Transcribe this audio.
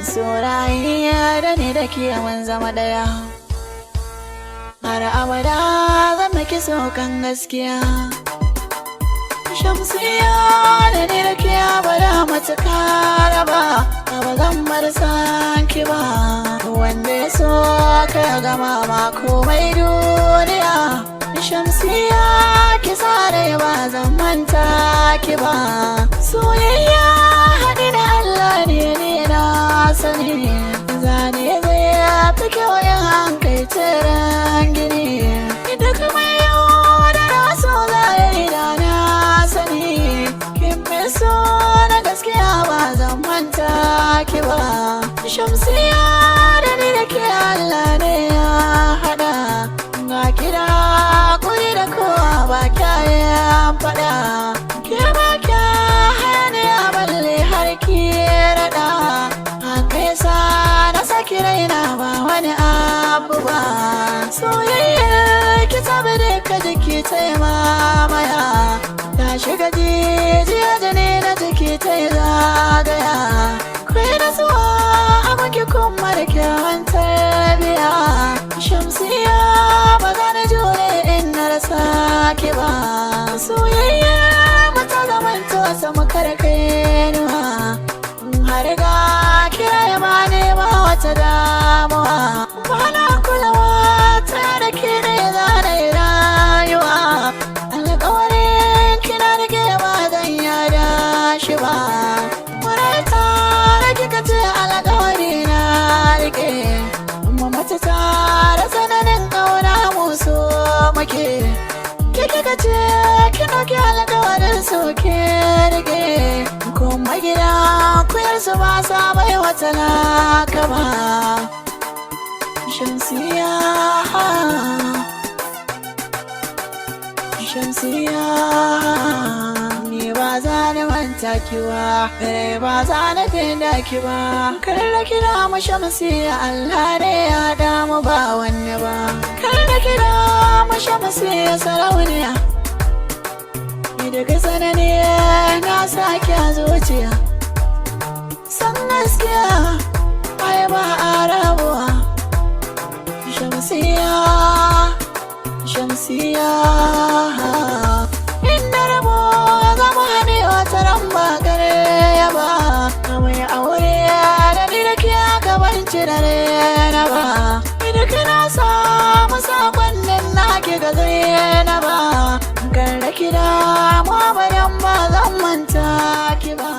Soyayya da ni da ke mun zama daya. Har abada zan miki kan gaskiya. Shamsiya da ni da ke abada matuka raba, ba zan bar san ki ba. Wanda ya so ka gama ma komai duniya. Shamsiya ki sare ba zan manta ki ba. Soyayya haɗi da Allah ne ni na sani. Zane zai fi kyau in an kai tiran gini. Duk mai yau da raso za ya yi da na sani. Kin fi so na gaskiya ba zan manta ki ba. Shamsiya da ni da ke Allah ne ya haɗa. Ga kira kuri da kowa ba kyayan faɗa. Ke ba kya hayaniya balle har ki raɗa. Haka yasa na saki raina ba wani abu ba. Soyayyar ki tabi da ka jiki ta yi mamaya. Ta shiga jijiya jini na jiki ta yi zagaya. Kwai nasuwa a maki kuma da kyawun tarbiya. Shamsiya ba za na jure in na rasa ki ba. Soyayya mata zamanto sama karkainuwa. Har ga kira ya ma nema wata damuwa. Ba na kulawa ta da ke ne za na yi rayuwa. Alƙawarin kina rike ba zan yada shi ba. Murata da kika ce alƙawari na rike. Amma mace tare tsananin ƙauna mu so muke. Ke kika ce ki ɗauki alƙawarin so ke rike. Kuma gida kuyar su ba sa bai wata lakaba. Shamsiya, Shamsiya, ni ba za ni manta ki ba, rai ba za ni daina ki ba. Kar da kira mu Shamsiya, Allah ne ya damu ba wani ba. Kar da kira mu Shamsiya sarauniya. Ni daga sanani na sake a zuciya. San gaskiya, ai ba a rabuwa. Shamsiya, Shamsiya. Inda rabo zama haɗe wata ran ba ya ba. Mai aure da ni da ke gaban cirare na ba. Duk na samu sakonnin na ke ga na ba. Kar da ki damu abadan ba zan manta ki ba.